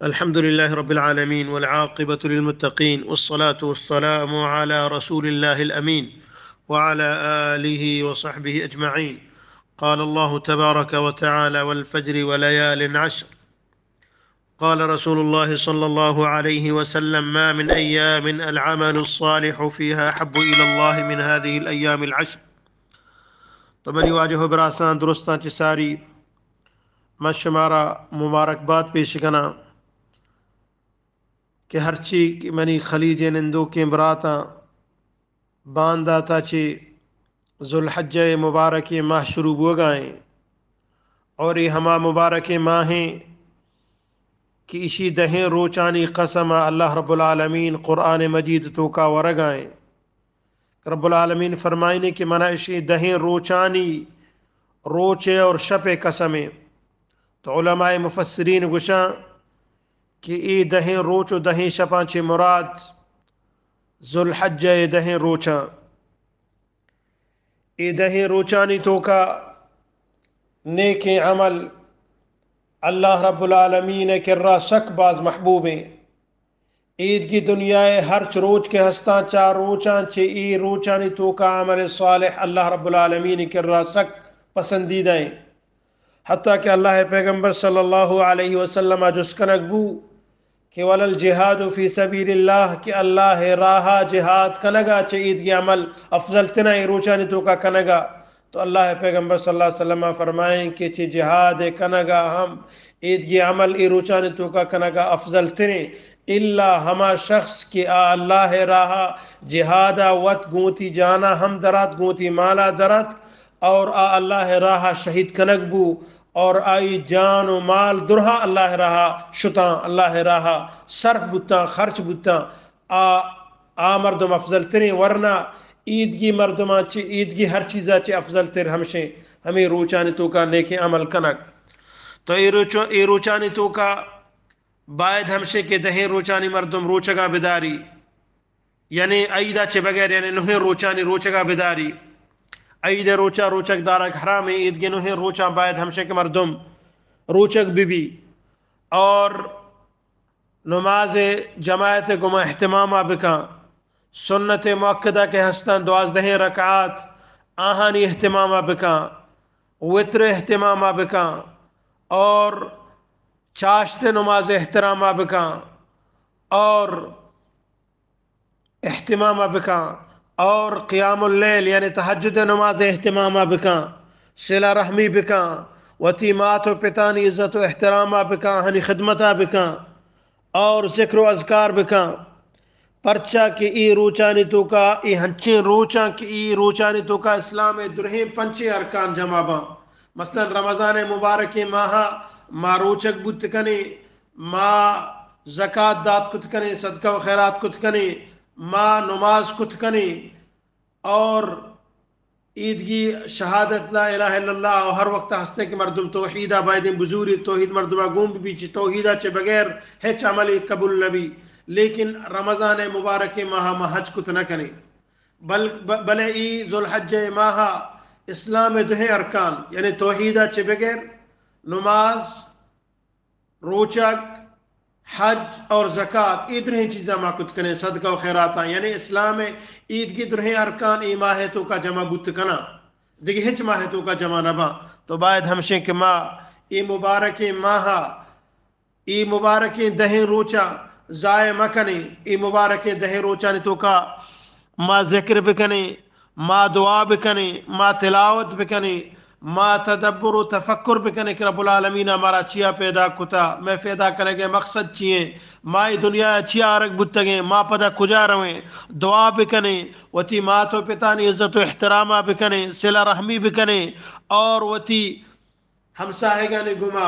الحمد لله رب العالمين، والعاقبة للمتقين، والصلاة والسلام على رسول الله الأمين، وعلى آله وصحبه أجمعين. قال الله تبارك وتعالى: والفجر وليال عشر. قال رسول الله صلى الله عليه وسلم: ما من أيام العمل الصالح فيها أحب إلى الله من هذه الأيام العشر. تو منی واجہ و براساں درستاں چہ ساری، من شمارا مبارکباد پیش کناں کہ ہرچی کہ منی خلیج ءِ نندوکیں براتاں، باندات ءَ چہ ذوالحجہ ءِ مبارکیں ماہ شروع بوگا ایں، اور اے ہما مبارکیں ماہ ایں کہ ایشی دہیں روچانی قسم ءَ اللہ رب العالمین قرآن مجید توکا ورگا ایں۔ رب العالمین فرمائنی کہ منا اشی دہیں روچانی روچے اور شپے قسم ایں۔ تو علماء مفسرین گوشاں کہ اے دہیں روچ و دہیں شپاں چہ مراد ذوالحجہ ءِ دہیں روچاں۔ اے دہیں روچانی توکا نیکیں عمل اللہ رب العالمین ءِ کرا سک باز محبوب ایں۔ ایدگی دنیا ءِ ہرچ روچ کہ ہستاں، چار روچاں چہ اے روچانی توکا عمل صالح اللہ رب العالمین ءِ کرا سک پسندیدہ ایں۔ حتیٰ کہ اللہ ءِ پیغمبر صلی اللہ علیہ وسلم ءَ جست کنگ بو کہ ولل جہاد فی سبیل اللہ، کہ اللہ ءِ راہ ءَ جہاد کنگا چہ ایدگی عمل افضل تریں اے روچانی توکا کنگا۔ تو اللہ ءِ پیغمبر صلی اللہ علیہ وسلم ءَ فرمائیں کہ چہ جہاد ءِ کنگا ہم ایدگی عمل اے روچانی توکا کنگا افضل تریں، الا ہما شخص کہ آ اللہ ءِ راہ ءَ جہاد ءَ وت گوں وتی جانا ہم درات، گوں وتی مالا درات، اور آ اللہ ءِ راہ ءَ شہید کنگ بو، اور آئی جان و مال درہا اللہ ءِ راہ ءَ شتاں، اللہ ءِ راہ ءَ صرف بوتاں، خرچ بوتاں، آ، آ مردم افضل تریں، ورنہ ایدگی مردماں چہ، ایدگی ہر چیزا چہ افضل تر ہمشیں، ہمیں روچانی توکا نیکیں عمل کنگ۔ تو اے روچو-، اے روچانی توکا باید ہمشیں کہ دہیں روچانی مردم روچگا بداری، یعنی عیدا چہ بغیر، یعنی نوہیں روچانی روچگا بداری۔ عید ءِ روچا روچگ دارگ حرام ایں، ایدگہ نوہیں روچاں باید ہمشیں کہ مردم روچگ بہ بی۔ اور نماز جماعت گما اہتماما بکاں، سنت مؤکدہ کہ ہستاں دوازدہیں رکعات، آہانی اہتماما بکاں، وتر اہتماما بکاں، اور چاشت نماز احتراما بکاں، اور اہتماما بکاں، اور قیام اللیل یعنی تہجد نماز اہتماما بکاں، صلہ رحمی بکاں، وتی مات و پتانی عزت و احتراما بکاں، آہانی خدمتا بکاں، اور ذکر و اذکار بکاں۔ پرچا کہ اے روچانی توکا، اے ہنچیں روچاں کہ اے روچانی توکا اسلام ءِ درہیں پنچیں ارکان جمع باں۔ مثلاً رمضان ءِ مبارکیں ماہا ما روچگ بوت کنیں، ما زکات دات کت کنیں، صدقہ و خیرات کت کنیں، ما نماز کت کنیں، اور ایدگی شہادت لا الہ الا اللہ، اور ہر وقت ہستیں کہ مردم توحیدا بایدیں بزوری، توحید مردما گون بہ بی، چہ توحیدا چہ بغیر ہچ عملے قبول نہ بی۔ لیکن رمضان ءِ مبارکیں ماہا ما حج کت نہ کنیں۔ بل-، ب-، بلے ای ذوالحجہ ماہا اسلام ءِ دہیں ارکان، یعنی توحیدا چہ بغیر نماز، روچگ، حج اور زکات، اے درہیں چیزاں ما کت کنیں، صدقہ و خیراتاں، یعنی اسلام ءِ ایدگی درہیں ارکان اے ماہ ءِ توکا جمع بوت کناں، دگہ ہچ ماہ ءِ توکا جمع نہ باں۔ تو باید ہمشیں کہ ما اے مبارکیں ماہا، اے مبارکیں دہیں روچاں ضائع مہ کنیں، اے مبارکیں دہیں روچانی توکا ما ذکر بکنیں، ما دعا بکنیں، ما تلاوت بکنیں، ما تدبر و تفکر بکنیں کہ رب العالمین ءَ مارا چیا پیدا کتا، مئے پیدا کنگ ءِ مقصد چی ایں، ما اے دنیا ءَ چیا آرگ بوتگیں، ما پدا کجا رویں، دعا بکنیں، وتی مات و پتانی عزت و احتراما بکنیں، صلہ رحمی بکنیں، اور وتی ہمساہگانی گما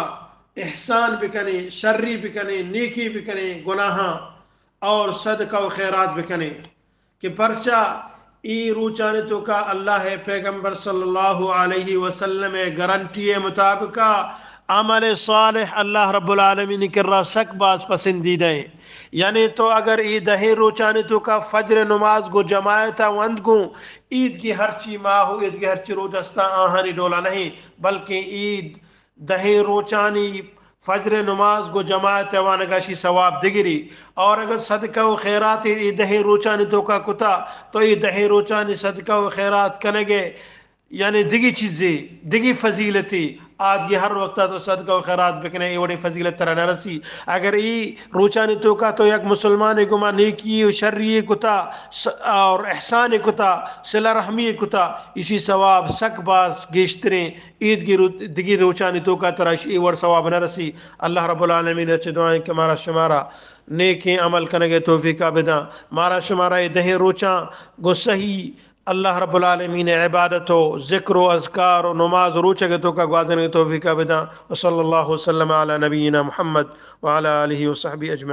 احسان بکنیں، شری بکنیں، نیکی بکنیں، گناہاں اور صدقہ و خیرات بکنیں۔ کہ پرچا اے روچانی توکا اللہ ءِ پیغمبر صلی اللہ علیہ وسلم ءِ گارنٹی ءِ مطابقا عمل صالح اللہ رب العالمین ءِ کرا سک باز پسندیدہ ایں۔ یعنی تو اگر اے دہیں روچانی توکا فجر نماز گوں جماعتا وند گوں، ایدگہ ہرچی ماہ و ایدگہ ہرچی روچ ہستاں آہانی ڈولا نہ ایں، بلکیں اے دہیں روچانی فجر نماز گو جماعت وانگا شی ثواب دگری۔ اور اگر صدقہ و خیرات اے دہیں روچانی توکا کتا، تو اے دہیں روچانی صدقہ و خیرات کنگے، یعنی دگی چیزے، دگی فضیلتے، آدگی ہر وقتا تو صدقہ و خیرات بکنے، اے وڑیں فضیلت ترا نہ رسی۔ اگر اے روچانی توکا تو یک مسلمانے گما نیکی و شری کتا، س-، اور احسان کتا، صلہ رحمی کتا، ایشی ثواب سک باز گیشتریں۔ عید گی رو-، دگی روچانی توکا ترا اے وڑ ثواب نہ رسی۔ اللہ رب العالمین ءَ چہ دعائیں کہ مارا شمارا نیکیں عمل کنگے توفیقا بداں۔ مارا شمارا اے دہیں روچاں گو صحیح اللہ رب العالمین عبادت و ذکر و اذکار و نماز و روچگ توکا گوازنگے توفیقا بداں۔ وصلی اللہ وسلم علی نبینا محمد وعلی آلہ وصحبہ اجمعین۔